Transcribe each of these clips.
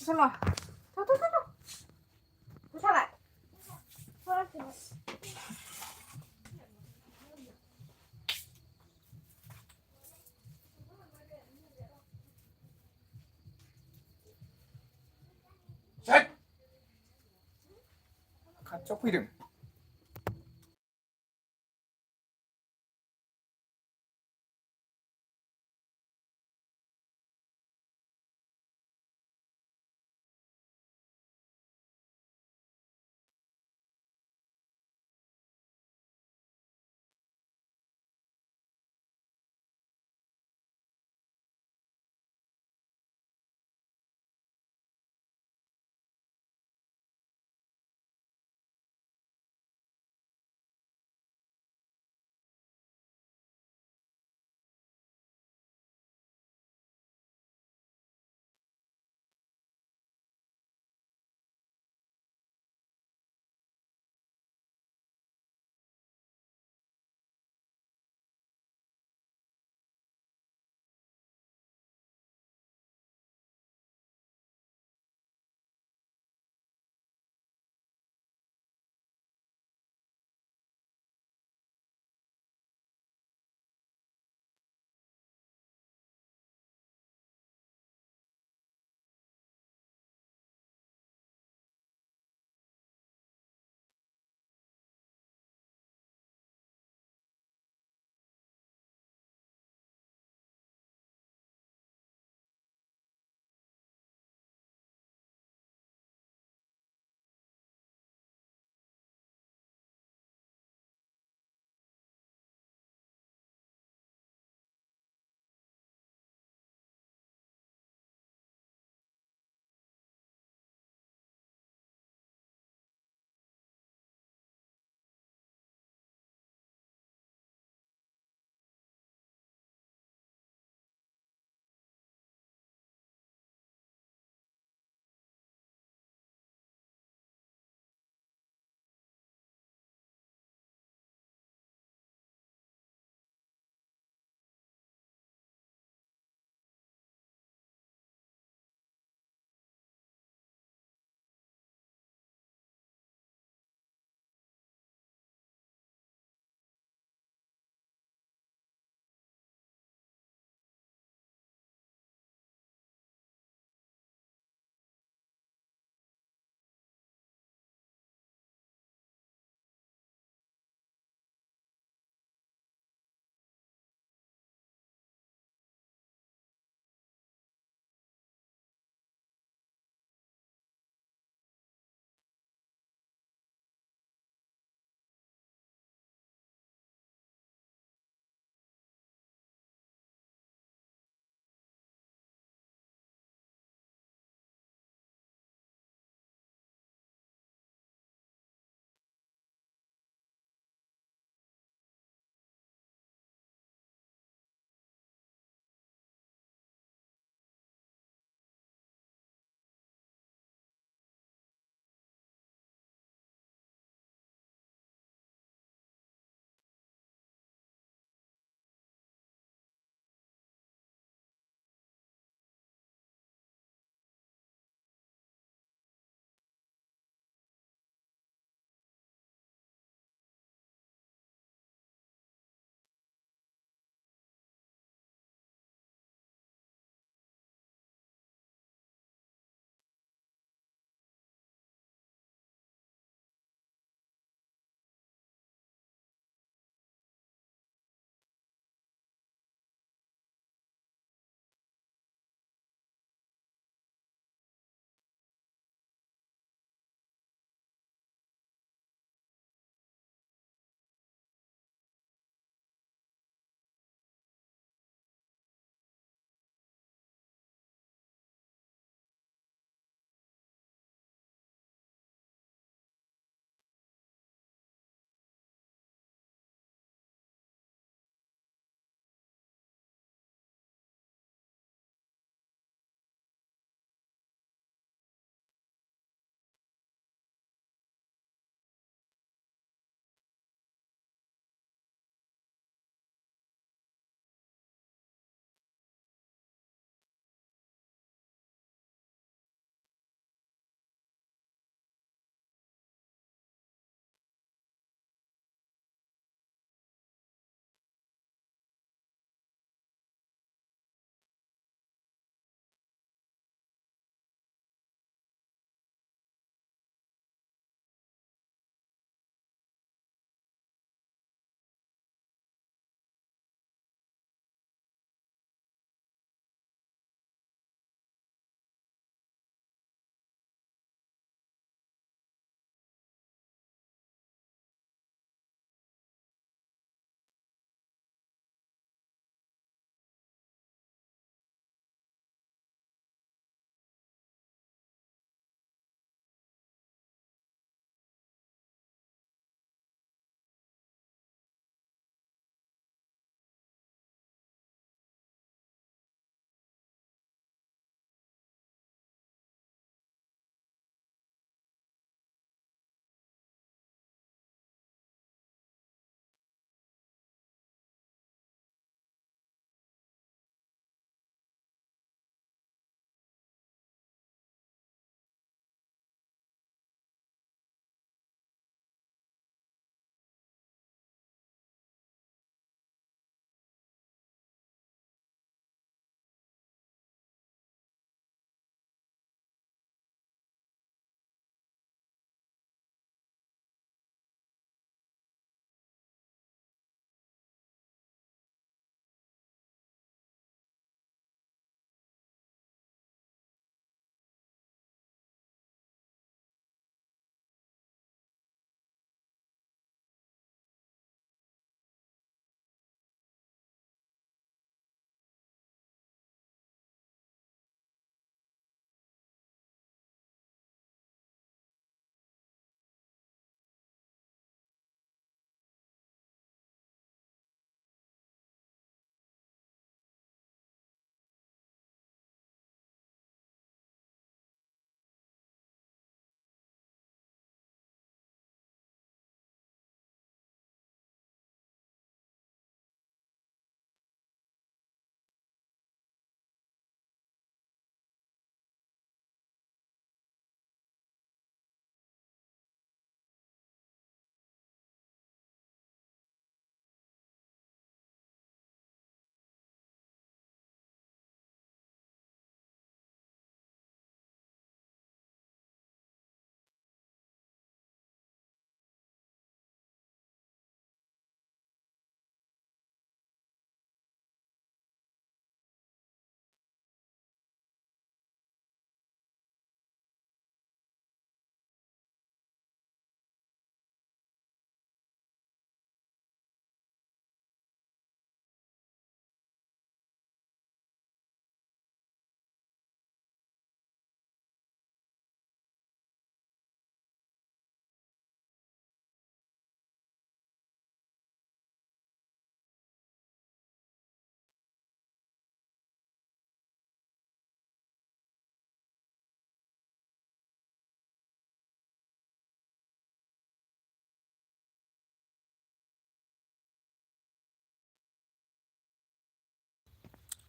坐了，坐下来，坐下来。셋! 쪽 이름.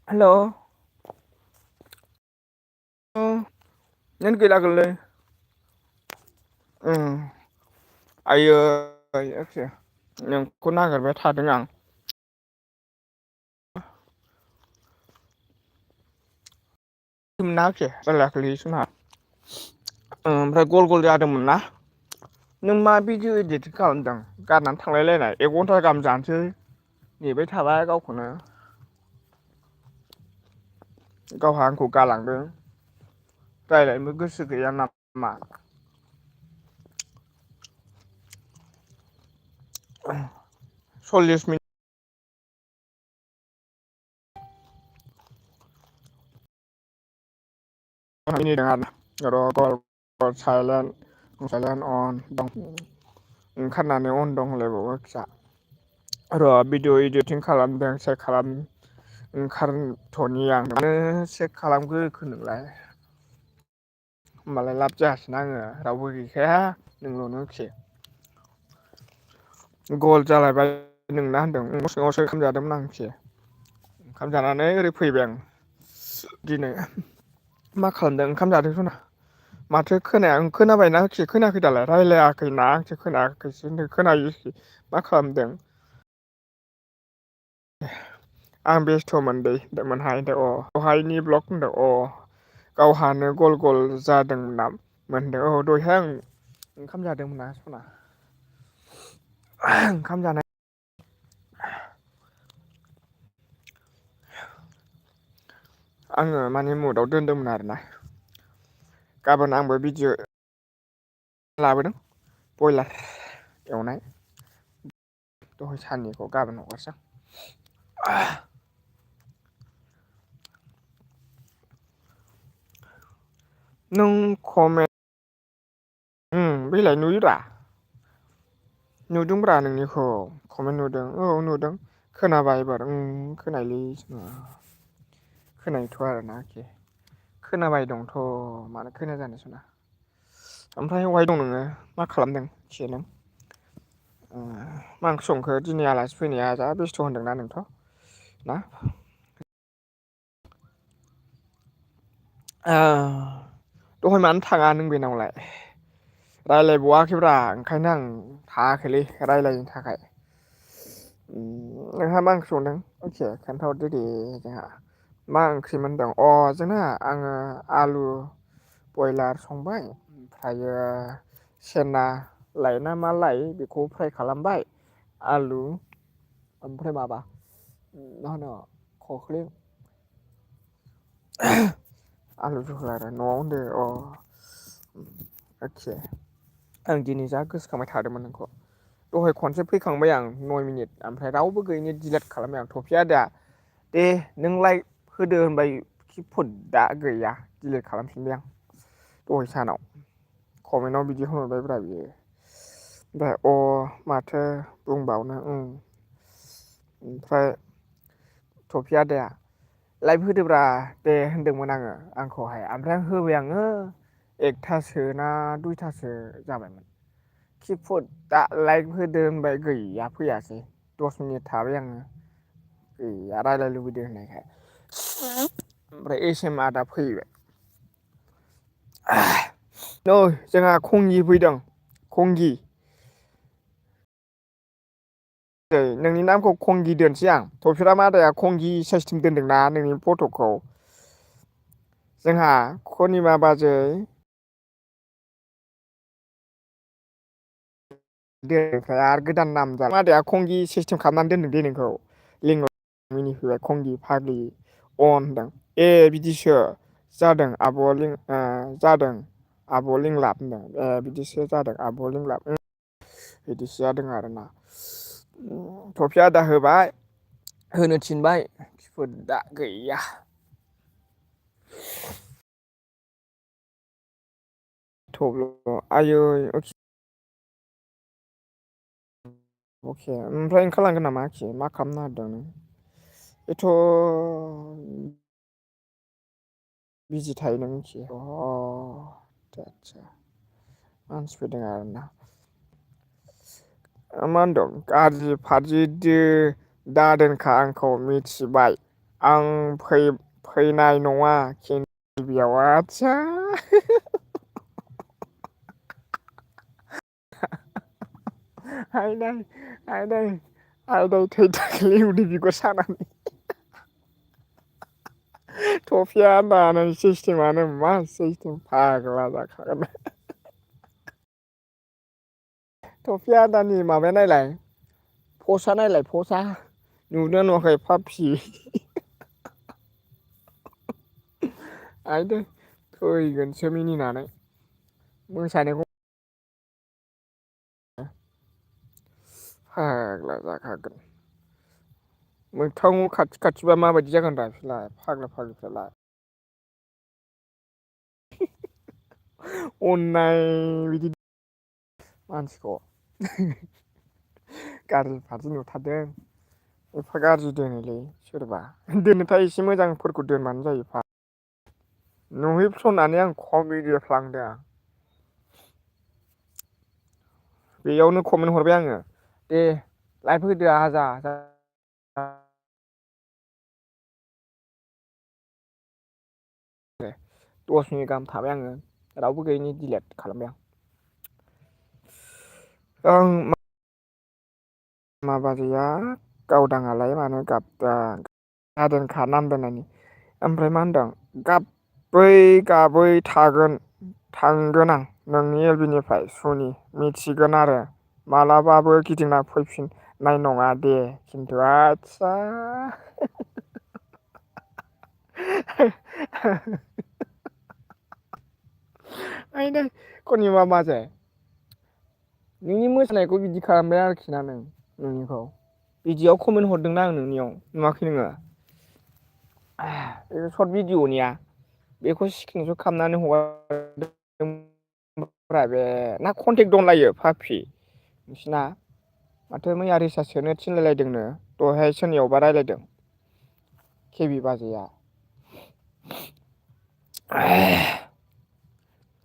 हेल' net गैला गोललै आयै एबसु नोंखौ नागिरबाय थादों आं मोनाखै रायलायाखैलै सना ओमफ्राय गल गल जादोंमोन ना नों मा भिडिअ इदिट खालामदों गारनानै थांलायलायनाय 1 घन्टा गाहाम जानोसै नेबाय थाबाय गावखौनो गावहा आंखौ गालांदों रायज्लायनोबो गोसो गैया नामा सल्लिस मिनिट साइलेन्ट अन दं ओंखारनानै अन दं होनलायबावो फिसा र' भिडिअ इडिटिं खालामदों चेक खालाम ओंखारथ'नि आं मानो चेक खालामग्रोखो नोंलाय होमबालाय लाब जायासैना आङो रावबो गैखाया नोंल'नो मिथियो गल जालायबाय नोंना होनदों न' सिङावसो ओंखाम जादोंमोन आं मिथियो ओंखाम जानानै ओरै फैबाय आं दिनै मा खालामदों ओंखाम जादों सना माथो खोनाया खोनाबायना खोनायाखै दालाय रायलायाखैना आंसो खोनायाखैसै होनदों खोनायो मा खालामदों आं बेस्थ'मोन दै मोनहाय अ दहायनि ब्लग होनदों अ गावहानो गल गल जादों ना मोनदों औ दहाय आं ओंखाम जादोंमोन ना सना ओंखाम जानाय आङो माने मुदाव दोनदोंमोन आरोना गाबोन आंबो भिडिअ लाबोदों बयलार एवनाय दहाय साननिखौ गाबोन हगारसै आं नों कमेन्ट बेलाय नुयोरा नुदोंब्रा नोंनिखौ कमेन्ट नुदों औ नुदों खोनाबाय एबार खोनायलै खोनायोथ' आरोना एखे खोनाबाय दंथ' मानो खोनाया जानो सना ओमफ्राय अहाय दं नोङो मा खालामदों एसे नों मा ओंख्रि संखो दिनै आलासि फैनाया जा बेस्थ' होनदोंना नोंथ' ना दहाय मानो थाङा नों बेनावलाय रायज्लायबावाखैब्रा ओंखायनो आं थाङाखैलै रायज्लायनो थाखाय नोंहा मा ओंख्रि संदों मिथियो खोन्थाहरदो दे जोंहा मा ओंख्रि मोनदों अ जोंना आङो आलु बयलार संबाय ओमफ्रायो सेना लाय ना मा लाय बेखौ फ्राय खालामबाय आलु ओमफ्राय माबा मा होनो खख्लिं आलु जहल आरो न'आव होनदों आतसा आं दिनै जा गोसोखांबाय थादोंमोन नोंखौ दहाय खनसे फैखांबाय आं 9 मिनिट ओमफ्राय रावबो गैयैनि डिलेट खालामबाय आं थफिया दा दे नों लाइक होदो होनबाय दा गैया दिलेट खालामफिनबाय आं दहाय सानाव कमेन्टआव बिदि होनहरबायब्रा बियो ओमफ्राय माथो बुंबावनो ओमफ्राय थफि आदाया लाइभ होदोब्रा दे होनदोंमोन आङो आंखौहाय ओमफ्राय आं होबाय आङो 1थासो ना 2थासो जाबायमोन खिफुट दा लाइक होदो होनबाय गैया फैयासै 10 मिनिट थाबाय आङो गैया रायज्लायनो लुबैदों होननायखाय ओमफ्राय एस एम आ दा फैबाय नै जोंहा खंगि फैदों खंगि नोंनि नामखौ खंगि दोनसै आं थफिरा मादाया खंगि साइसटिम दोनदोंना नोंनि फट'खौ जोंहा खनिमा बाजै ओमफ्राय आरो गोदान नाम आदाया खंगि सिस्टेम खालामनानै दोनदों दे नोंखौ लिं मिनिफैबाय खंगि फाग्लि अन होनदों ए बिदिसो जादों जादों आब' लिंलाब होनदों बिदिसो जादों आब' लिंलाब बिदिसो जादों आरोना थफि आदा होबाय होनो थिनबाय खिफोद दा गैया थब्ल' आयै अके ओमफ्राय ओंखारलांगोन नामा आखि मा खालामनो नागिरदों नों बेथ' बिजि थायो नों मिथियो आदसा मानसि फैदों आरोना मा होनदों गाज्रि फाज्रि दा दोनखा आंखौ मिथिबाय आं फैनाय नङा गिबियाव आदसा आयदै थैदाखलै उदै बिगुर सानानै थफिया दानाय सिस्टेमानो मा सिस्टेम फाग्ला जाखागोन। थफिया दानि माबाया नायलाय पस्टआ नायलाय पस्टआ नुदोंना नुवाखै पाबजि आयदै थैगोनसो मिनिनानै मोसानायखौ फाग्ला जाखागोन। मोगथाङाव खाथि खाथिबा माबायदि जागोन रा बिसोरलाय फाग्ला फाग्लिफ्रालाय अननाय बिदि मानसिखौ गाज्रि फारसे नुथारदों एफा गाज्रि दोनोलै सोरबा दोनोथाय एसे मोजांफोरखौ दोनबानो जायो। नुहैसननानै आं खम भिडिअफ्लांदों आं बेयावनो कमेन्ट हरबाय आङो दे लाइभ होदो आजा दस मिनिट गाहाम थाबाय आङो रावबो गैयैनि दिलेट खालामबाय आं ओं माबाजैया गावदांआलाय मानो गाबदों जादोंखा नाम दोननायनि ओमफ्राय मा होनदों गाबै थांगोन आं नोंनि एलबि निफ्राय सुनि मिथिगोन आरो मालाबाबो गिदिंना फैफिननाय नङा दे खिन्थु आदसा आयदै खनिमा बाजै नोंनि मोसानायखौ बिदि खालामबाय आरोखि ना नोंनिखौ बिदियाव कमेन्ट हरदोंना आं नोंनियाव नुवाखै नोङो बे सर्ट भिडिअ'निया बेखौ स्क्रिनसट खालामनानै हगारदों बे ना कन्टेक्ट दंलायो पापि नोंसिना माथो मैया रिसार्ज सोनो थिनलायलायदोंनो दहाय सोरनियावबा रायज्लायदों केबि बाजैया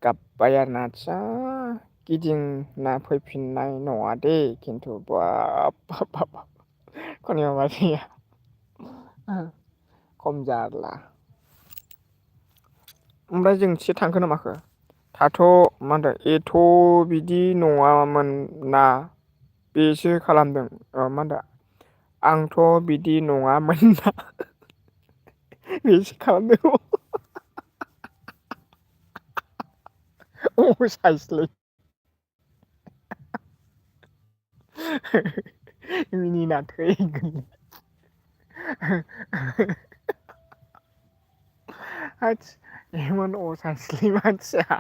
गाबबाय आरोना आदसा गिदिंना फैफिननाय नङा दे खिन्थु बाब बाब खनिमा बाजैया खम जारला ओमफ्राय जोंथि थांखो ना माखो थाथ' मा होनदों एथ' बिदि नङामोन ना बेसो खालामदों मा होनदों आंथ' बिदि नङामोन बेसो खालामदों साइसलै मिनिना थैगोन होदस इमान असाइसलै मानसिया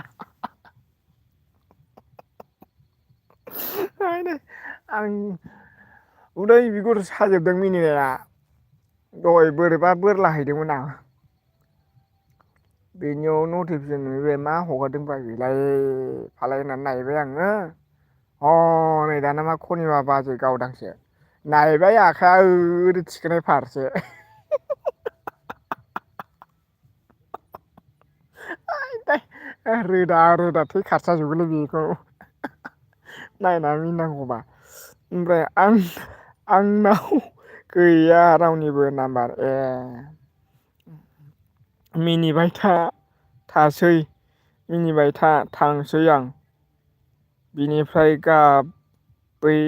आं उदै बिगुर साजोबदों मिनिनाया दहाय बोरैबा बोरलाहैदोंमोन आं बेनियाव नटिफिकेसन नुहैबाय मा हगारदों बा बेलाय फालाय होननानै नायबाय आङो हनै दाना मा खनिमा बाजै गावदांसो नायबाय आखाइया ओरै थिखोनाय फारसे रोदा रोदा थै खारसाजोबगोनलै बेखौ नायना मिनिनांगौबा ओमफ्राय आंनाव गैया रावनिबो नाम्बार ए मिनिबाय थासै मिनिबाय थांसै आं बिनिफ्राय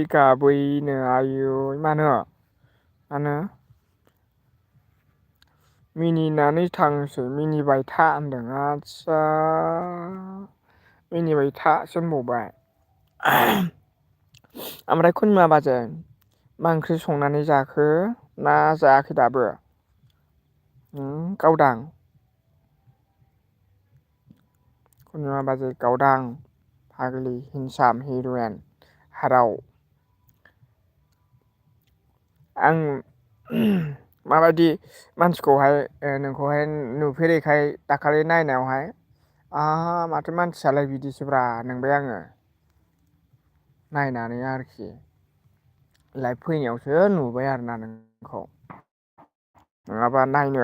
गाबैनो आयै मानो मिनिनानै थांसै मिनिबाय था होनदों आदसा मिनिबाय थासो होनबावबाय ओमफ्राय खनिमा बाजै मा ओंख्रि संनानै जाखो ना जायाखै दाबो गावदां खनिमा बाजै गावदां फाग्लि हिंसाम हिर'येन हाराव आं माबायदि मानसिखौहाय नोंखौहाय नुफेरैखाय दाखालि नायनायावहाय माथो मानसियालाय बिदिसोब्रा नंबाय आङो नायनानै आरोखि लाइभ फैनायावसो नुबाय आरोना नोंखौ नङाबा नायनो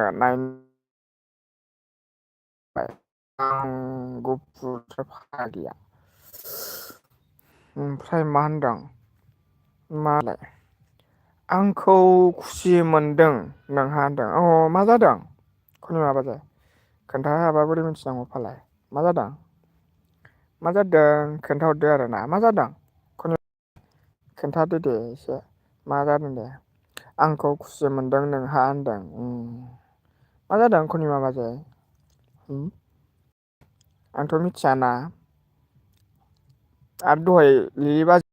आं गुफुर फाग्लिया ओमफ्राय मा होनदों मालाय आंखौ खुसि मोनदों नोंहा होनदों अ मा जादों खनिमा बाजे खोन्था हाबा बोरै मिथिनांगौ फालाय मा जादों मा जादों खोन्थाहरदो आरो ना मा जादों खोन्थादो दे एसे मा जादों दे आंखौ खुसि मोनदों नोंहा होनदों मा जादों खनिमा बाजे आंथ' मिथियाना आरो दहाय लिलि बाजै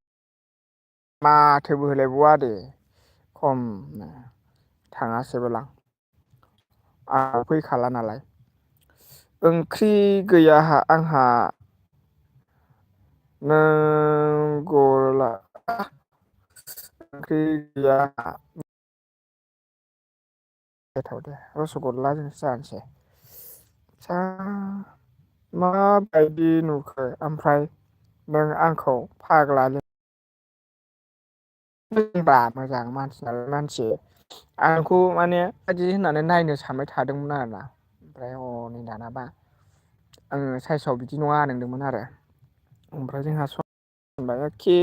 माथोबो होलायबावा दे खमनो थाङासैबोलां आंनाव फैखाला नालाय ओंख्रि गैया आंहा नों गला ओंख्रि गैया गोथाव दे रस'गल्लाजोंसो जानोसै सा माबायदि नुखो ओमफ्राय नों आंखौ फाग्ला मोजां मानसि नालाय मानसि आंखौ माने बिदि होननानै नायनो सानबाय थादोंमोन आरोना ओमफ्राय हनै दानाबा आङो साइसआव बिदि नङा नंदोंमोन आरो ओमफ्राय जोंहा होनबाय एखे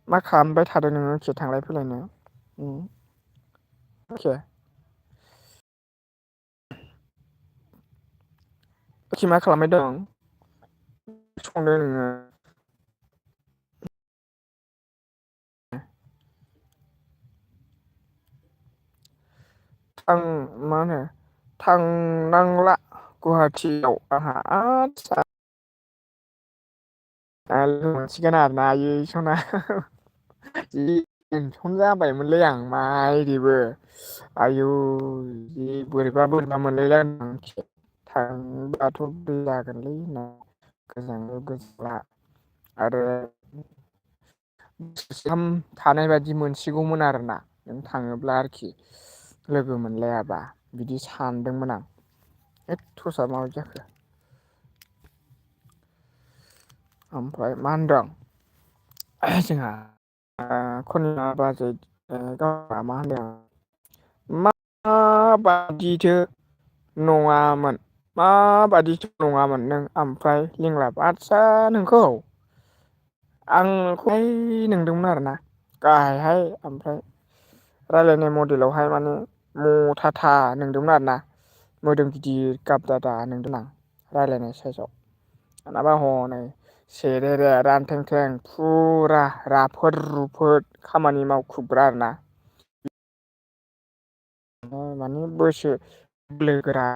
मा खालामबाय थादों नोङो एखे थांलाय फैलायनो एखे एखे मा खालामबाय दं संदों नोङो आं मा होनो थांनांला गुवाहाटियाव आंहा आदसा लोगो मोनसिगोन आरोना आयै सना जि टेनसन जाबायमोनलै आं माइदिबो आयु जि बोरैबा बोरैबा मोनलायलाय थांबाथ' दै जागोनलै होनना गोजांबो गोजांला आरो बोसोरथाम थानाय बायदि मोनसिगौमोन आरोना नों थाङोब्ला आरोखि लोगो मोनलायाबा बिदि सानदोंमोन आं एथ'सा माबायदि जाखो ओमफ्राय मा होनदों जोंहा खनिया बाजै गावहा मा होनदों माबादिथो नङामोन माबादिथ' नङामोन नों ओमफ्राय लिंलाब आदसा नोंखौ आं नोंखौहाय नंदोंमोन आरोना गाहायहाय ओमफ्राय रायलायनाय मडेलावहाय माने मथाथा नंदोंमोन आरोना मोदोम गिदिर गाबदादा नोंदों आं रायज्लायनाय साइसआव दानाबा हनै सेरेरे रानथें थें फुरा राफोद रुफोद खामानि मावखुबग्रा आरोना माने बैसो बोलोगोरा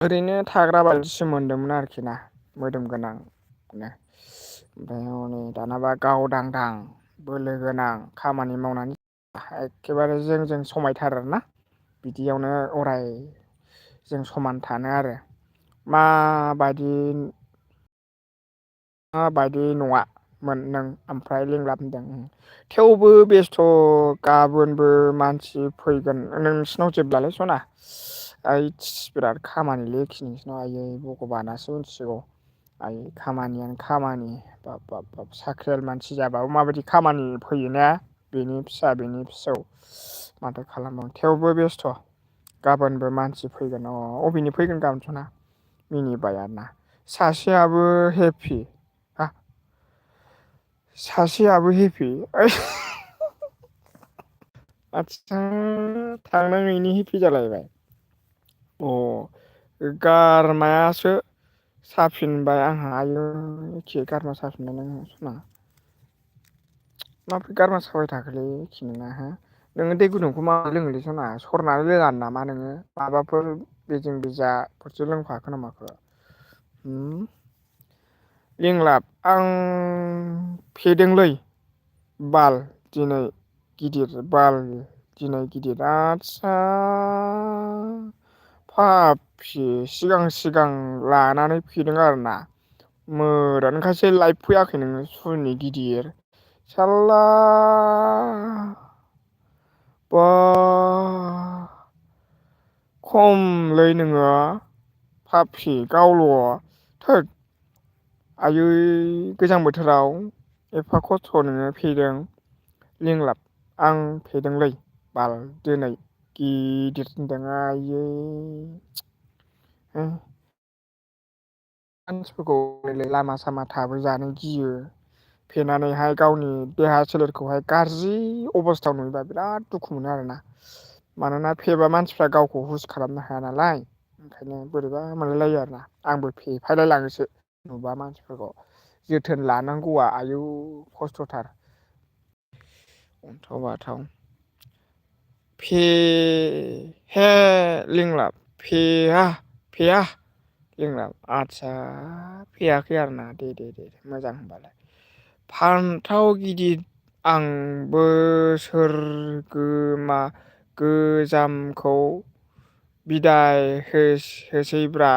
ओरैनो थाग्रा बायदिसो मोनदोंमोन आरोखि ना मोदोम गोनांनो ओमफ्राय हनै दानाबा गावदांदां बोलो गोनां खामानि मावनानै एखेबारे जोंजों समायथारो बिदियावनो अराय जों समान थानो आरो माबायदि माबायदि नङामोन नों ओमफ्राय लिंलाब होनदों थेवबो बेस्थ' गाबोनबो मानसि फैगोन नोंसिनाव जेब्लालाय सना ओइस बिराद खामानिलै नोंसिनाव आयै भगबानासो मिथिसिगौ आयै खामानियानो खामानि बाब बाब बाब साख्रियाल मानसि जाबाबो माबायदि खामानि फैयोना बेनि फिसा बेनि फिसौ माथो खालामबावनो थेवबो बेस्थ' गाबोनबो मानसि फैगोन अबेनि फैगोन गाबोन सना मिनिबाय आरोना सासेयाबो हेपि सासेयाबो हेपि आदसा थांनाङैनि हेपि जालायबाय गारमायासो साफिनबाय आंहा आयु एखे गारमा साफिनबाय नोङो सना माबोरै गारमा साबाय थाखोलै एखे नोंना हो नोङो दै गुदुंखौ मा लोङोलै सना सरनानै लोङा नामा नोङो माबाफोर बेजें बेजाफोरसो लोंफाखो ना माखो लिंलाब आं फेदोंलै बाल दिनै गिदिर बाल दिनै गिदिर आदसा फाफि सिगां सिगां लानानै फेदों आरोना ओंखायसो लाइभ फैयाखै नोङो सुनि गिदिर साल्ला बा खमलै नोङो फाफि गावल' थोद आयै गोजां बोथोराव एफा खस्थ' नोङो फेदों लिंलाब आं फेदोंलै बाल दिनै गिदिर होनदों आयै मानसिफोरखौ लामा सामा थाबाय जानो गियो फेनानैहाय गावनि देहा सोलेरखौहाय गाज्रि अबस्थायाव नुयोबा बिराद दुखु मोनो आरोना। मानोना फेबा मानसिफ्रा गावखौ हुस खालामनो हाया नालाय ओंखायनो बोरैबा मोनलायलायो आरोना। आंबो फेफायलाय लाङोसो नुबा मानसिफोरखौ जोथोन लानांगौआ आयौ खस्थ'थार। अन्थाव बाथाव फे हे लिंलाब फेया लिंलाब आदसा फेयाखै आरोना दे मोजां होनबालाय। फान्थाव गिदिर आं गोजामखौ बिदाय होसैब्रा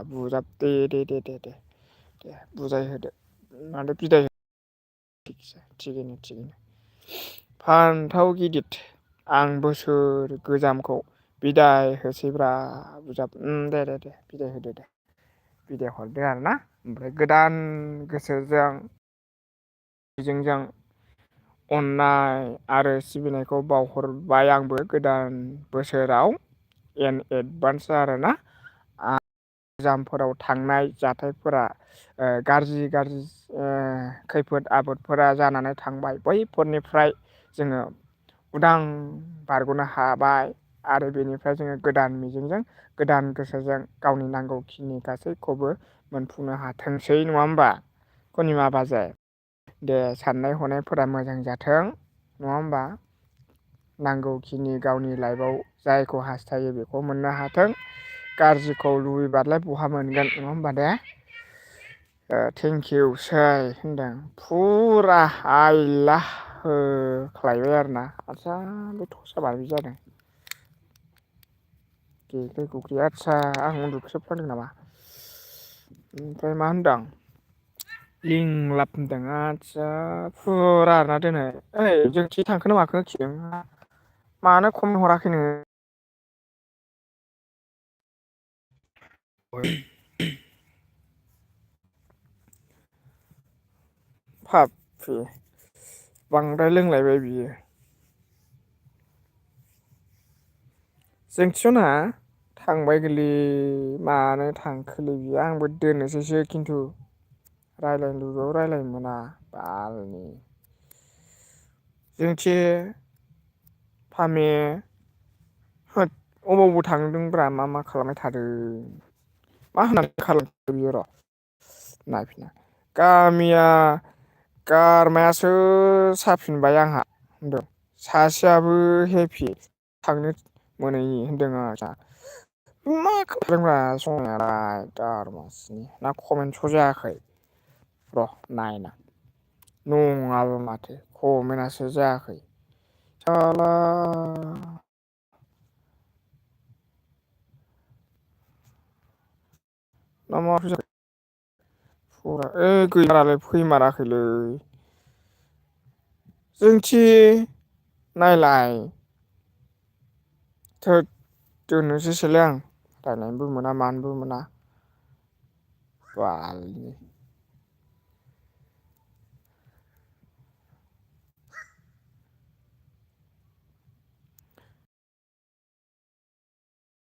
बुजाब दे बुजाय होदो माथो बिदाय थिगैनो फान्थाव गिदिर आं बोसोर गोजामखौ बिदाय होसैब्रा बुजाब दे बिदाय होदो दे बिदाय हरदो आरोना। ओमफ्राय गोदान गोसोजों मिजिंजों अननाय आरो सिबिनायखौ बावहरबाय आंबो गोदान बोसोराव इन एडभान्स आरोना। गोजामफोराव थांनाय जाथायफोरा गाज्रि खैफोद आफोदफोरा जानानै थांबाय बैफोरनिफ्राय जोङो उदां बारग'नो हाबाय आरो बेनिफ्राय जोङो गोदान मिजिंजों गोदान गोसोजों गावनि नांगौखिनि गासैखौबो मोनफुंनो हाथोंसै नङा होमबा कनिमा बाजै। दे साननाय हनायफोरा मोजां जाथों नङा होमबा। नांगौखिनि गावनि लाइफआव जायखौ हास्थायो बेखौ मोननो हाथों। गाज्रिखौ लुबैबालाय बहा मोनगोन नङा होमबा दे। थेंकिउ सै होनदों फुरा आइला होख्लायबाय आरोना। आदसा बे थसा माबि जादों आदसा आं उन्दुखोसो फ्लांदों नामा। ओमफ्राय मा होनदों लिंलाब होनदों आदसा फुरा आरोना दिनै ओइ जोंथि थांखोना माखो खिदों मानो खम हराखै नोङो। फाफि बांद्राय लोंलायबाय बियो। जोंथिसना थांबाय गोरलै मानो थांखोलै बियो आंबो दोननोसैसो खिन्थु रायज्लायनो लुबैबाबो रायज्लायनो मोना बालनि। जोंथि फामे होद अबाव थांदोंब्रा मा खालामबाय थादों मा होननानै खालामखो बियो र' नायफिना गामिया गारमायासो साफिनबाय आंहा होनदों सासेयाबो हेपि थांनो मोनैनि होनदों आरो मा खालामदोंब्रा समालाय दारमासनि ना कमेन्टस' जायाखै र' नायना नङाबा माथो कमेन्टआसो जायाखै साला ना माथो जाखो फुरा गैलानालाय फैमाराखैलै जोंथि नायलाय थोद दोननोसैसोलै आं रायज्लायनोबो मोना मानोबो मोना बालनि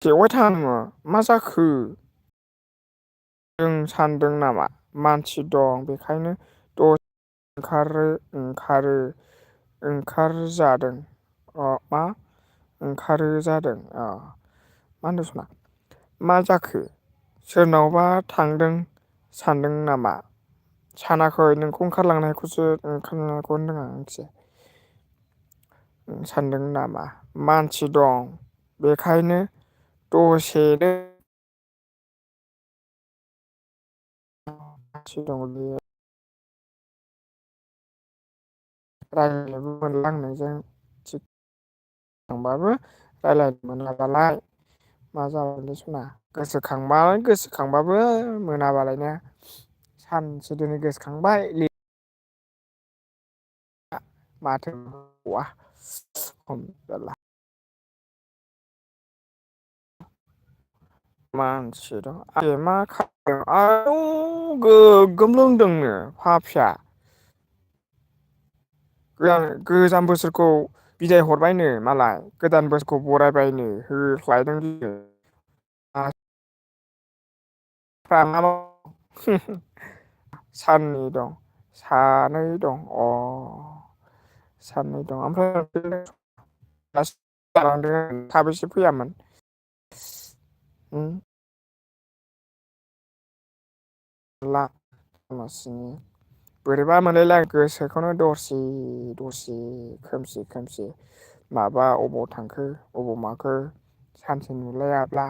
बेवहाय थाङा नोङो मा जाखो जों सानदों नामा मानसि दं बेखायनो ओंखारजादों मा ओंखारो जादों मा होनदों सना मा जाखो सोरनावबा थांदों सानदों नामा सानाखै नोंखौ ओंखारलांनायखौसो ओंखारलांनायखौ होनदों आं मिथिया सानदों नामा मानसि दं बेखायनो दसेनो दंलै रायज्लायनोबो मोनला आं नोंजों थिग थांबाबो रायज्लायनो मोनलाबालाय मा जाबावलै सना गोसोखांबाबो मोनाबालायनो सानसे दिनै गोसोखांबाय माथो मानसि दं मा खालामदों आयौ गोगोम लोंदोंनो फाफिया गोजाम बोसोरखौ बिदाय हरबायनो मालाय गोदान बोसोरखौ बरायबायनो होख्लायदों साननि दं सानै दं सानै दं ओमफ्राय जालांदों थाबैसो फैयामोन ला मासिनि बोरैबा मोनलायलां गोसोखौनो दरसि दरसि खोमसि खोमसि माबा अबाव थांखो अबाव माखो सानसे नुलायाब्ला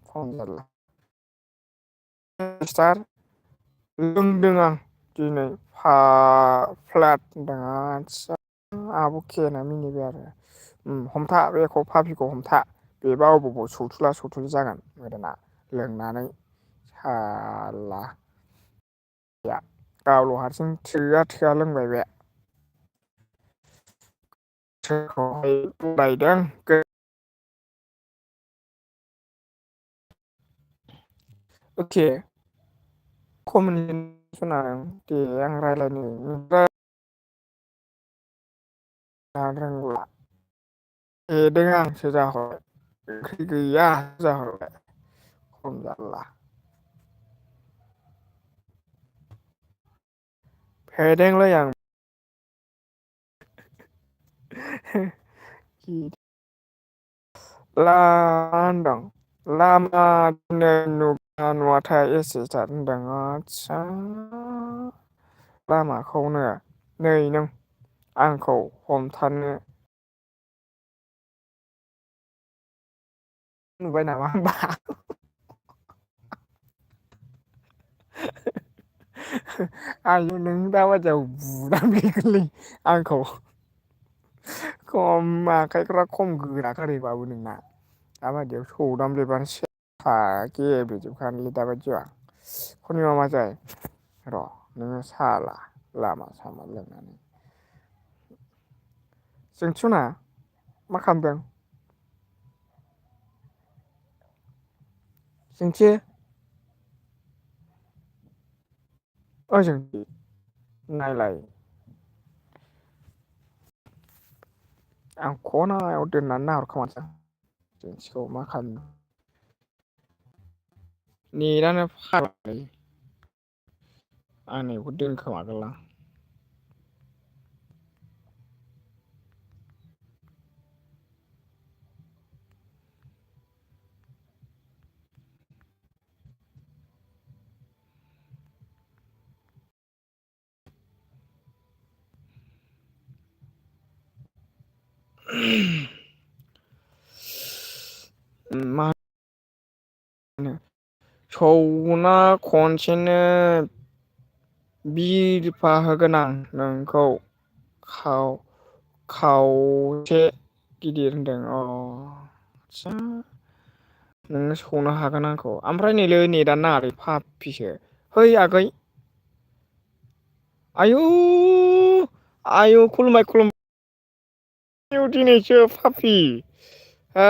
खम जारला सिस्टार लोंदों आं दिनै फ्लाट होनदों आदसा आब' केना मिनिबाय आरो हमथा बेखौ पापिखौ हमथा बेबा अबाव सौथुला सौथुलि जागोन गोदोना लोंनानै साला गावल' हारसिं थोआ थोआ लोंबाय बे सोरखौहाय बरायदों अके कमिउनिकेसना दे आं रायज्लायनो रोंला फेदों आंसो जाहरबाय ओंख्रि गैया जाहरबाय खम जारला फेदेंलै आं ला होनदों लामा नुगोना नुवाथाय एसे स्टार्ट होनदों आदसा लामाखौनो नै नों आंखौ हमथानो नुबाय नामा होनबा आयु नों दाबादियाव बुदामग्लिगोनलै आंखौ खम आखाइफ्रा खम गोराखारैबाबो नोंना दाबायदियाव सौदामब्लेबानो सेफा गेब्लेजोबखागोनलै दाबायदियाव खनिमा मा जाय र' नोङो साला लामा सामा लोंनानै जोंथिना मा खालामदों जोंथि ओजों नायलाय आं खनायाव दोननानै नाहरखोमासै जोंथिखौ मा खालामदों नेटानो फाग्लालै आंनिखौ दोनखोमादोंलां मा सौना खनसेनो बिरफा होगोन आं नोंखौ खावसे गिदिर होनदों आदसा नोंनो सौनो हागोन आंखौ ओमफ्राय नैलै नेटानो नाङालै फाफिसो है आगै आयु आयु खुलुमबाय खुलुमबाय आयौ दिनैसो पापि हो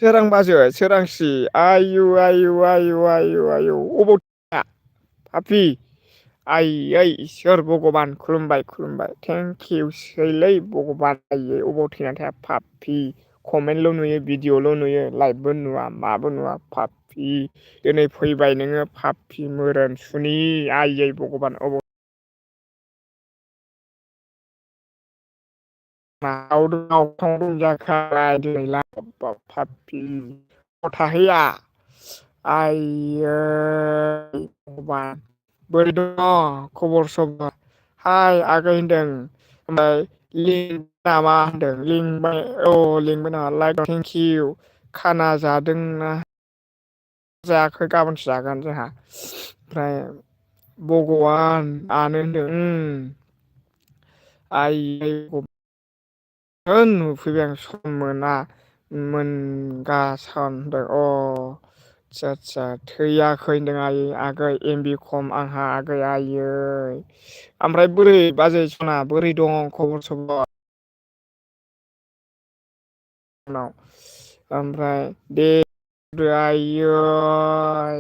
सोरां बाजै सोरांसि आयु आयु आयु आयु आयु अबाव पापि आइयै इसोर भगबान खुलुमबाय खुलुमबाय थेंकिउ सैलै भगबान आइयै अबाव थैनानै थाया पापि कमेन्टल' नुयो भिडिअ'ल' नुयो लाइभबो नुवा माबो नुवा पापि दिनै फैबाय नोङो पापि मोरोन सुनि आइयै भगबान अबाव पापि अबाव थाहैया आइयै भगबान बोरै दङ खबर सबर हाय आगै होनदों ओमफ्राय नामा होनदों लिंबाय लिंबाय नामा लाइक थेंकिउ खाना जादोंना जायाखै गाबोनसो जागोन जोंहा ओमफ्राय भग'बान आनो होनदों आइयै नुफैबाय आं सम मोना मोनगासान होनदों आदसा आदसा थैयाखै होनदों आयै आगै एमबि खम आंहा आगै आयै ओमफ्राय बोरै बाजै सना बोरै दं खबर सबर ओमफ्राय दे आयै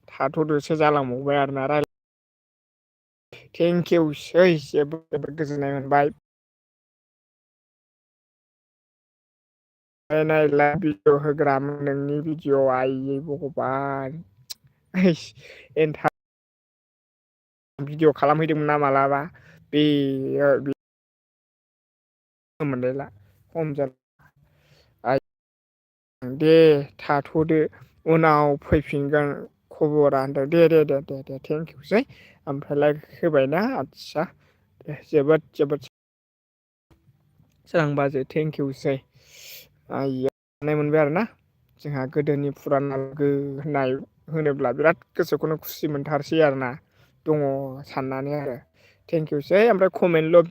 थाथ'दोसो जालांबावबाय आरोना थेंकिउ सै जोबोद जोबोद गोजोननाय मोनबाय नायलाय भिडिअ होग्रामोन नोंनि भिडिअ आइयै भगबान एन्थाब भिडिअ खालामहैदोंमोन ना मालाबा बे मोनलायला खम दे थाथ'दो उनाव फैफिनगोन खबरा होनदों दे थेंकिउसै ओमफ्रायलाय होबायना आदसा दे जोबोद सोरां बाजै थेंकिउसै आइया मोनबाय आरोना जोंहा गोदोनि फुराना लोगो होननाय होनोब्ला बिराद गोसोखौनो खुसि मोनथारसै आरोना दङ साननानै आरो थेंकिउसै ओमफ्राय कमेन्टल'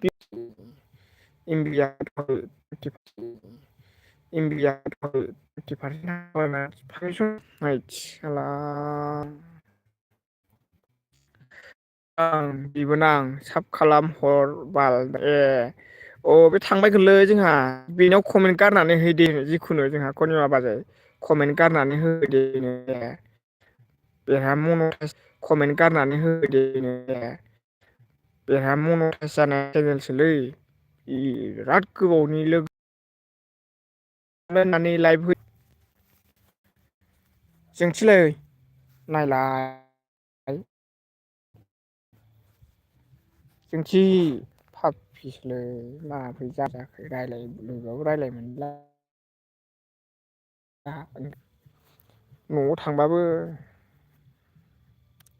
ओं बिबोनां साब खालाम हर बाल ए अ बे थांबायगोनलै जोंहा बेनाव कमेन्ट गारनानै हैदे जिखुनु जोंहा कनिमा बाजै कमेन्ट गारनानै होदो बेहा कमेन्ट गारनानै होदो बेहा मनेटाइस जानाय चेनेलसोलै बिराद गोबावनि लोगो होननानै लाइभ हो जोंथिलै नायलाय जोंथि फाफिसोलै माबोरै जाजाखो रायलाय लुबैबाबो रायलाय मोनला न'आव थांबाबो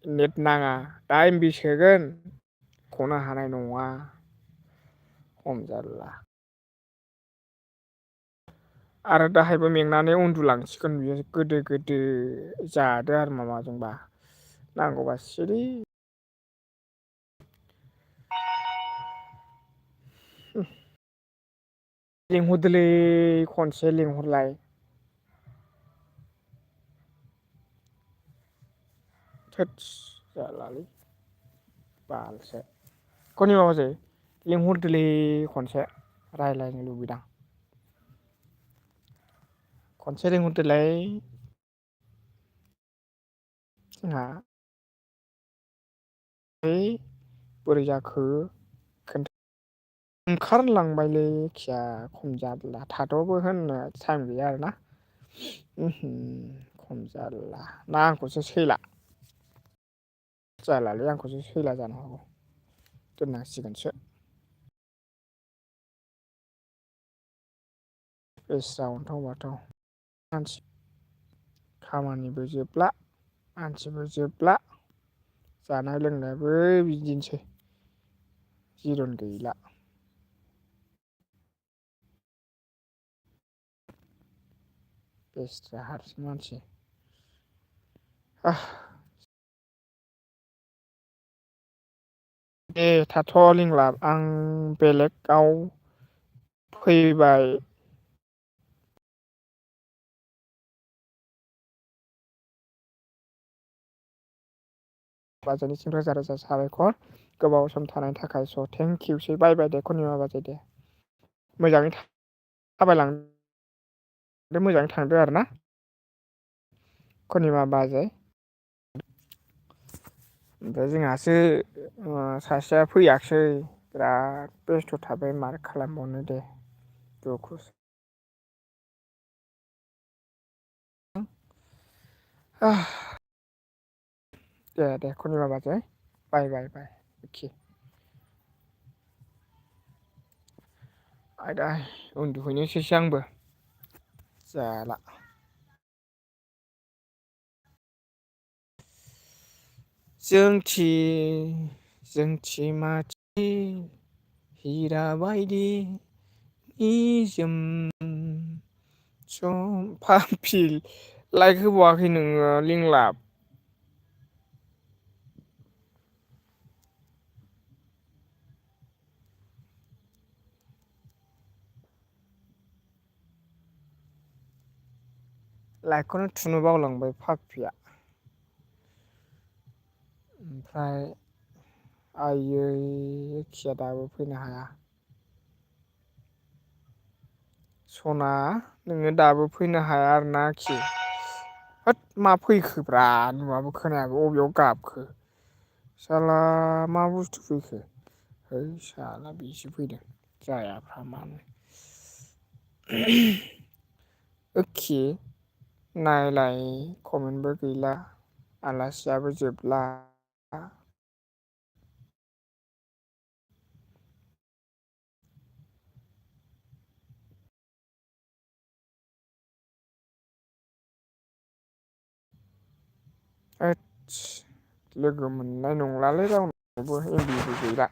नेट नाङा दा एमबि सोगोन खनो हानाय नङा खम जारला आरो दाहायबो मेंनानै उन्दुलांसिगोन बियो गोदो जादो आरो माबाजोंबा नांगौबा सिरि लिंहरदोलै खनसे लिंहरलाय थोदस जालालै बालसो कनिमा बाजै लिंहरदोलै खनसे रायज्लायनो लुबैदां खनसे लिंहरदोलाय जोंहा बोरै जाखो खोन्था ओंखारलांबायलै खिया खम जारला थाथ'बो होननो टाइम गैया आरोना खम जारला ना आंखौसो सैला जालालै आंखौसो सैला जानो हागौ दोननांसिगोनसो बेस्रा अन्थाव बाथाव मानसि खामानिबो जोबला मानसिबो जोबला जानाय लोंनायाबो बिदिनोसै जिरन गैला बेस्रा हारसिं मानसि दे थाथ' लिंलाब आं बेलेगाव फैबाय बाजारनिसिम रोजा रोजा साबायखर गोबाव सम थानायनि थाखाय स' थेंकिउसै बाय दे कनिमा बाजै दे मोजाङै थाबायलांदो मोजाङै थांदो आरो ना कनिमा बाजै ओमफ्राय जोंहासो सासेया फैयाखिसै बिराद बेस्थ' थाबाय माथो खालामबावनो दे दुखु दे कनिमा बाजै बाय अके आयदा उन्दुहैनोसैसो आंबो जाला जोंथि माथि हिरा बायदि निजोम फाफि लाइक होबावाखै नोङो लिंलाब लाइकखौनो थुनो बावलांबाय फाफिया ओमफ्राय आइयै खिया दाबो फैनो हाया सना नोङो दाबो फैनो हाया आरोना खि होद मा फैखोब्रा नुआबो खोनायाबो अबेयाव गाबखो साला मा बुस्थु फैखो है साला बिसो फैदों जायाफ्रामानो ओखि नायलाय कमेन्टबो गैला आलासियाबो जोबला ओदस लोगो मोननाय नंलालै रावनावबो एमबिबो गैला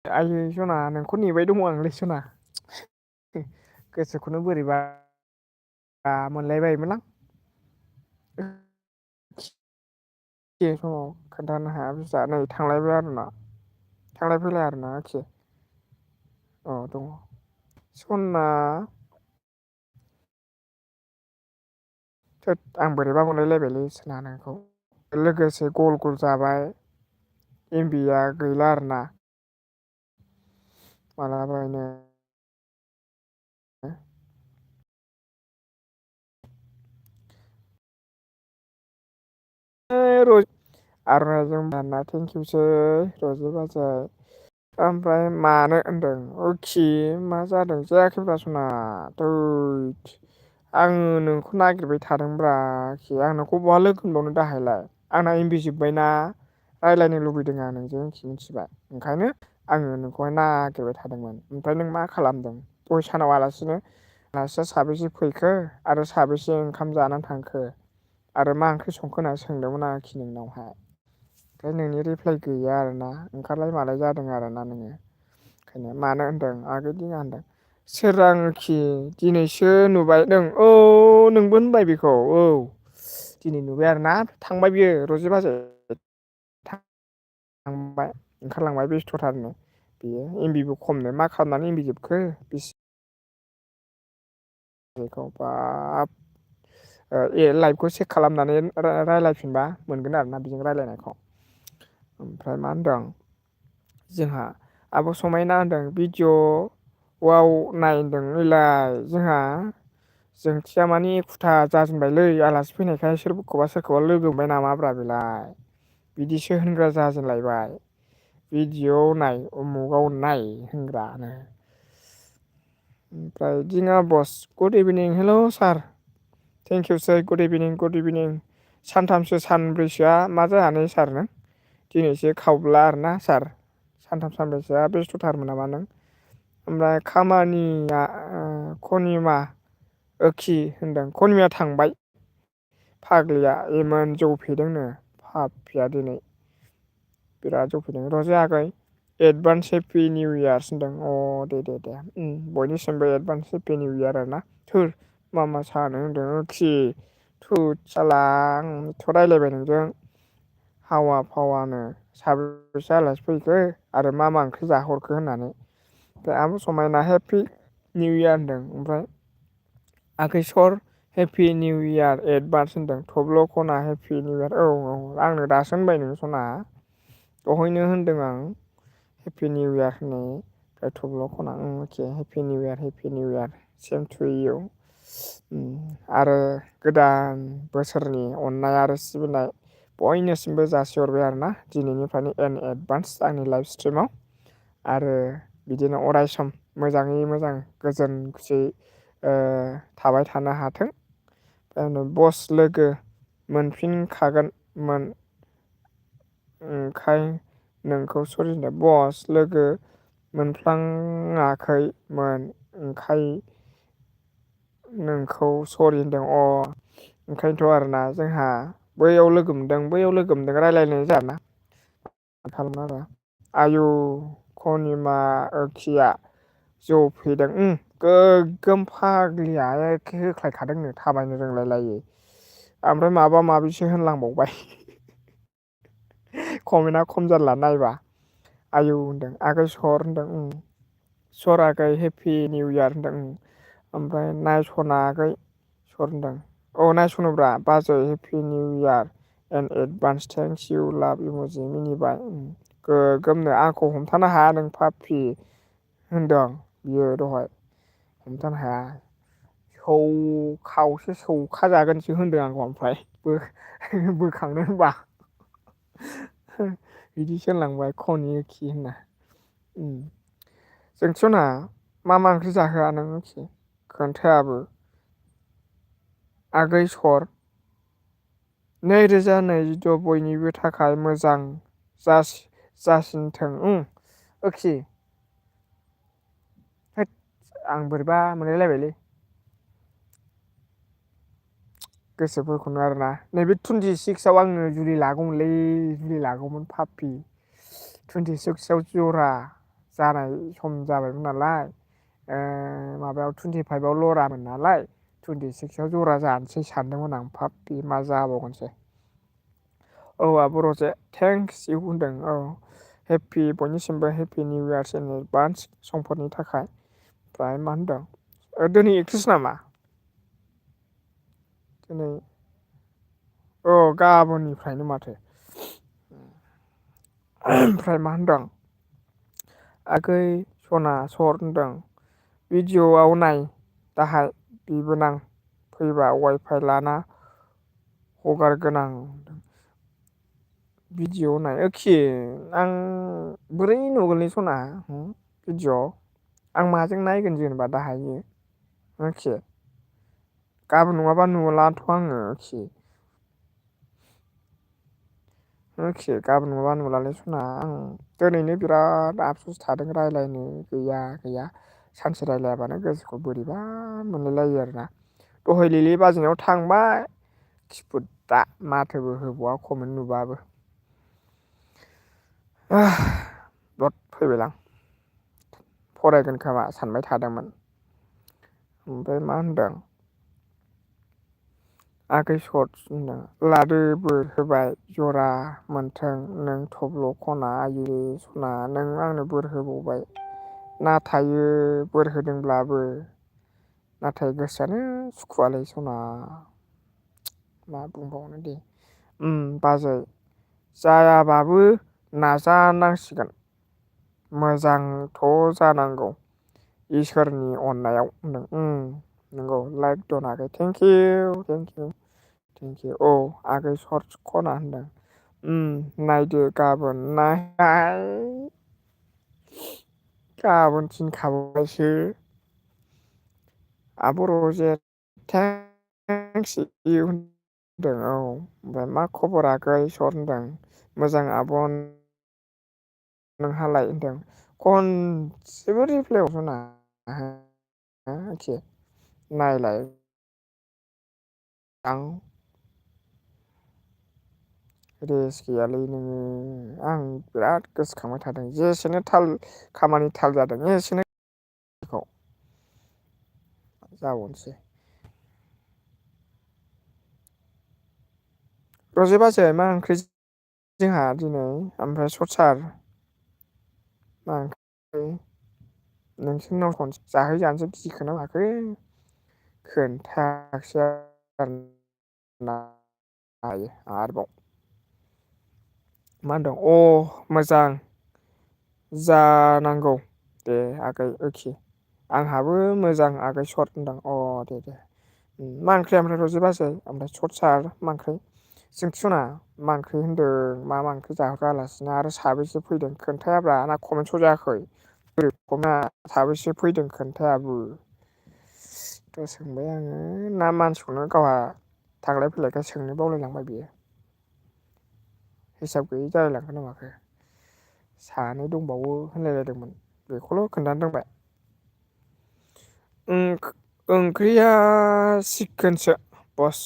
आयै सना नोंखौ नेबाय दङ आंलै सना गोसोखौनो बोरैबा मोनलायबायोमोनलां एखे समाव खोन्थानो हाया बुस्टुआ नै थांलायबाय आरोना थांलाय फैलाय आरोना एखे औ दङ सना थोद आं बोरैबा मोनलायलायबायलै सना नोंखौ लोगोसे गल गल जाबाय एमबिया गैला आरोना मालाबानो आरनायजों बाना थेंकिउसै रजे बाजाय ओमफ्राय मानो होनदों अखि मा जादों जायाखैब्रा सना थैद आङो नोंखौ नागिरबाय थादोंब्रा आं नोंखौ बहा लोगो मोनबावनो दाहायलाय आंना एमबि जोब्बायना रायज्लायनो लुबैदों आं नोंजों मिथिबाय ओंखायनो आङो नोंखौहाय नागिरबाय थादोंमोन ओमफ्राय नों मा खालामदों दहाय सानाव आलासिया साबेसे फैखो आरो साबेसे ओंखाम जानानै थांखो आरो मा ओंख्रि संखो होनना सोंदोंमोन आरोखि नोंनावहाय ओमफ्राय नोंनि रिप्लाय गैया आरोना ओंखारलाय मालाय जादों आरोना नोङो ओंखायनो मानो होनदों आगै दिङा होनदों सोरांखि दिनैसो नुबाय नों औ नोंबो होनबाय बेखौ औ दिनै नुबाय आरोना थांबाय बियो रजे बाजै थांबाय ओंखारलांबाय बेस्थ'थारनो बेयो एमबिबो खमनो मा खालामनानै एमबि जोबखो बेसे बेखौ बाब लाइभखौ चेक खालामनानै रायज्लायफिनबा मोनगोन आरोना बेजों रायज्लायनायखौ ओमफ्राय मा होनदों जोंहा आब' समायना होनदों भिडिअ' वाव नायदों नैलाय जोंहा जोंथिया मानि एखुथा जाजेनबायलै आलासि फैनायखाय सोरखौबा लोगो हमबाय नामाब्रा बेलाय बिदिसो होनग्रा जाजेनलायबाय भिडिअ' नाय उमुगाव नाय होनग्रानो ओमफ्राय दिङा बस गुड इभिनिं हेल' सार थेंकिउसै गुड इभिनिं सानथामसो सानब्रैसोआ मा जानानै सार नों दिनैसो खावब्ला आरोना सार सानथाम सानब्रैसोआ बेस्थ'थारमोन नामा नों ओमफ्राय खामानिया खनिमा ओखि होनदों खनिमाया थांबाय फाग्लिया इमान जौ फेदोंनो पापिया दिनै बिराद जौ फेदों रजे आगै एडभान्स हेपि निउ इयार्स होनदों अ दे बयनिसिमबो एडभान्स हेपि निउ इयार आरोना थोर मा सानो होनदों आरोखि थुद साला आं एथ' रायज्लायबाय नोंजों हावा फावानो साबैसे आलासि फैखो आरो मा ओंख्रि जाहरखो होननानै ओमफ्राय आब' समायना हेपि निउ इयार होनदों ओमफ्राय आगै सर हेपि निउ इयार एडभान्स होनदों थब्ल' खना हेपि निउ इयार औ आंनो दासो होनबाय नोङो सना दहायनो होनदों आं हेपि निउ इयार होननाय ओमफ्राय थब्ल' खना okay happy new year same to you आरो गोदान बोसोरनि अननाय आरो सिबिनाय बयनिसिमबो जासिहरबाय आरोना दिनैनिफ्रायनो इन एडभान्स आंनि लाइफ स्ट्रिमाव आरो बिदिनो अराय सम मोजाङै मोजां गोजोन खुसि थाबाय थानो हाथों बस लोगो मोनफिनखागोनमोन ओंखाय नोंखौ सरि बस लोगो मोनफ्लाङाखैमोन ओंखाय नोंखौ सरि होनदों ओंखायनोथ' आरोना जोंहा बैयाव लोगो मोनदों रायज्लायनाय जायाना खालामो आरो आयु खनिमा खिया जौ फेदों गोगोम फाग्लिया एखे होख्लायखादोंनो थाबायनो रोंलाय लायै ओमफ्राय माबा माबिसो होनलांबावबाय कमेन्टआ खम जारला नायबा आयौ होनदों आगै सर होनदों सर आगै हेपि निउ इयार होनदों ओमफ्राय नायस'नागै सर होनदों नायस'नोब्रा बाजै happy new year and advance thanks you love इम'जि मिनिबाय गोगोमनो आंखौ हमथानो हाया नों पापि होनदों बियो दहाय हमथानो हाया खावसे सौखाजागोनसो होनदों आंखौ ओमफ्राय बोखांनो होनबा बिदिसो होनलांबाय खनि खि होनना जोंथिना मा ओंख्रि जाहोआ नों खोन्थायाबो आगै सर 2026 बयनिबो थाखाय मोजां जासिनथों ओखि आं बोरैबा मोनलायलायबायलै गोसोफोरखौनो आरोना नैबे 26आव आङो जुलि लागौमोन पापि 26आव जरा जानाय सम जाबायमोन नालाय माबायाव 25आव लरामोन नालाय 26आव जरा जानोसै सानदोंमोन आं पापि मा जाबावगोनसै आब' रजे थेंक्स इउ होनदों हेपि बयनिसिमबो happy new year in advance समफोरनि थाखाय ओमफ्राय मा होनदों दिनै एक्ट्रिस नामा दिनै गाबोननिफ्रायनो माथो ओमफ्राय मा होनदों आगै सना सर होनदों भिडिअ'आव नाय दाहाय बिबोनां फैबा वाइफाइ लाना हगारगोनां भिडिअ नाय आं बोरै नुगोनलै सना भिडिअ आं माजों नायगोन जेनेबा दाहायो गाबोन नङाबा नुलाथ' आङो गाबोन नुबा नुलालै सना आं दिनैनो बिराद आफसुस थादों रायज्लायनो गैया सानसे रायज्लायाबानो गोसोखौ बोरैबा मोनलायलायो आरोना दहाय लिलि बाजिनाव थांबाय खिफुदा माथोबो होबावा कमेन्ट नुबाबो दद फैबायलां फरायगोन खोमा सानबाय थादोंमोन ओमफ्राय मा होनदों आगै सट लादो बोर होबाय जरा मोनथों नों थब्ल' खना आयै सना नों आंनो बोर होबावबाय नाथायो बोर होदोंब्लाबो नाथाय गोसोआनो सुखुआलै सना मा बुंबावनो दे बाजै जायाबाबो नाजानांसिगोन मोजांथ' जानांगौ इसोरनि अननायाव होनदों नंगौ लाइक दनाखै थेंकिउ आगै सर खना होनदों नायदो गाबोन गाबोन थिनखाबायसो आब' रजे थेंक्स इउ होनदों ओमफ्राय मा खबर आगै सर होनदों मोजां आब' नोंहालाय होनदों खनसेबो रिप्लाय हरसना नायलाय आं रेस गैयालै नोङो आं बिराद गोसोखांबाय थादों जेसेनो खामानि थाल जादों एसेनो जाबावनोसै रजे बाजै मा ओंख्रि जोंहा दिनै ओमफ्राय सतसार मा ओंख्रि नोंसोरनाव खनसे जाहैजानोसै गिखोना माखो खोन्थायाखिसै आरोबाव मा होनदों मोजां जानांगौ दे आगै आंहाबो मोजां आगै सर होनदों दे मा ओंख्रि ओमफ्राय रजे बाजै ओमफ्राय सत सार मा ओंख्रि जोंथि सना मा ओंख्रि होनदों मा ओंख्रि जाहोखो आलासिनो आरो साबैसे फैदों खोन्थायाब्रा ना कमेन्ट स' जायाखै साबैसे फैदों खोन्थायाबो सोंबाय आङो ना मानसिखौनो गावहा थांलाय फैलायखाय सोंनो बावलायलांबाय बियो हिसाब गैयि जालायलांखो ना माखो सानै दंबावो होनलायलायदोंमोन बेखौल' खोन्थानो रोंबाय ओंख्रिया चिकेनसो बस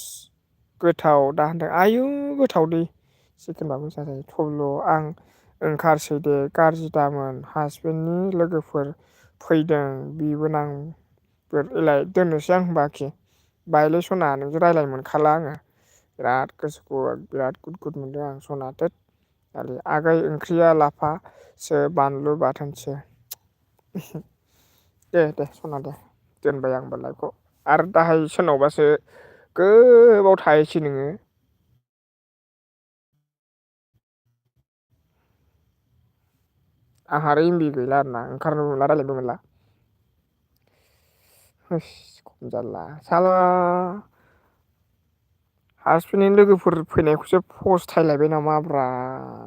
गोथाव दा होनदों आयु गोथाव दै चिकेनबाबो जाजायो थेवबोल' आं ओंखारसै दे गाज्रि दामोन हासबेन्डनि लोगोफोर फैदों बिबोनांफोर एलाय दोननोसै आं बाखि बायलै सना नोंजों रायज्लायनो मोनखाला आङो बिराद गोसोखौ बिराद गुद गुद मोनदों आं सना थोद दालि आगै ओंख्रिया लाफासो बानलु बाथोनसो दे सना दे दोनबाय आं होनबा लाइफखौ आरो दाहाय सोरनावबासो गोबाव थाहैसै नोङो आंहा आरो एमबि गैला आरोना ओंखारनो मोनला रायज्लायनोबो मोनला खम जारला साला हासबेन्डनि लोगोफोर फैनायखौसो फस्थायलायबाय नामाब्रा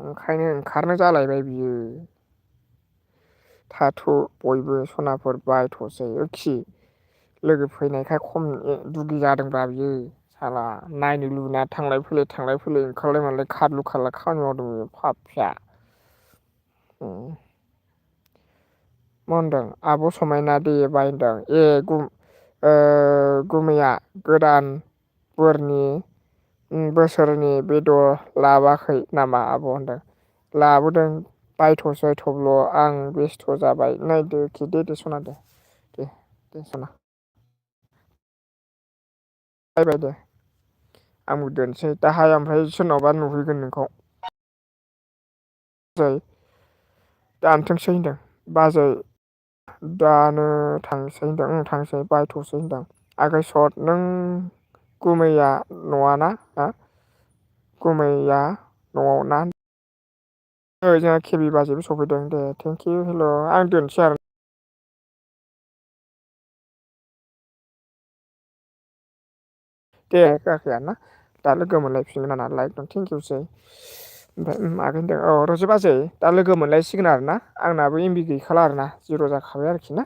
ओंखायनो ओंखारनो जालायबाय बियो थाथ' बयबो सनाफोर बायथ'सै ओखि लोगो फैनायखाय खम दुगि जादोंब्रा बियो साला नायनो लुबैना थांलाय फैलाय ओंखारलाय मालाय खारलु खारला खामानि मावदों बियो पापिया मा होनदों आब' समायना दे बाय होनदों गुमैया गोदान बोरनि बोसोरनि बेदर लाबाखै नामा आब' होनदों लाबोदों बायथ'सै थब्ल' आं बेस्थ' जाबाय नायदो दे सना दे सना बायबाय दे आंबो दोनसै दाहाय ओमफ्राय सोरनावबा नुहैगोन नोंखौ दानथोंसै होनदों बाजै दानो थांसै होनदों थांसै बायथ'सै होनदों आगै सत नों गुमैया न'आना गुमैया न'आव ना जोंहा केबि बाजैबो सफैदों दे थेंकिउ हेल' आं दोनसै आरो दे होआखै आरोना दा लोगो मोनलायफिनगोन नालाय एकदम थेंकिउसै ओमफ्राय आगै होनदों औ रजे बाजै दा लोगो मोनलायसिगोन आरोना आंनाबो एमबि गैखाला आरोना जिर' जाखाबाय आरोखि ना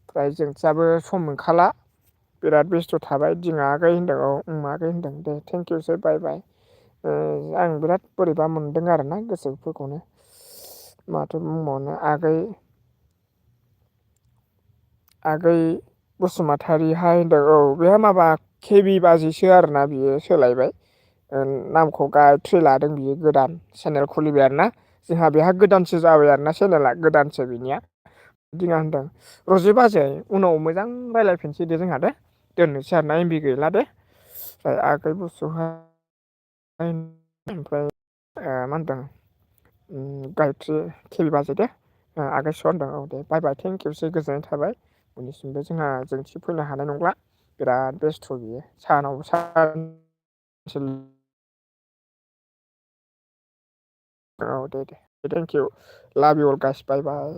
ओमफ्राय जोंसाबो सम मोनखाला बिराद बेस्थ' थाबाय दिङा आगै होनदों औ आगै होनदों दे थेंकिउसै बाय बाय आं बिराद बोरैबा मोनदों आरोना गोसोफोरखौनो माथो बुंबावनो आगै बसुमतारिहाय होनदों औ बेहा माबा केबि बाजैसो आरोना बियो सोलायबाय नामखौ गायत्रि लादों बियो गोदान चेनेल खुलिबाय आरोना जोंहा बेहा गोदानसो जाबाय आरोना चेनेला गोदानसो बिनिया दिङा होनदों रजे बाजै उनाव मोजां रायज्लायफिनसै दे जोंहा दे दोननोसै आरोना एमबि गैला दे ओमफ्राय आगै बुसुहाय ओमफ्राय मा होनदों गायत्रि केबि बाजै दे आगै सआ होनदों औ दे बाय बाय थेंकिउसै गोजोननाय थाबाय उननिसिमबो जोंहा जोंथि फैनो हानाय नंला बिराद बेस्थ' बियो सानाव औ दे थेंकिउ लाभ इउ अल गाइस बाय बाय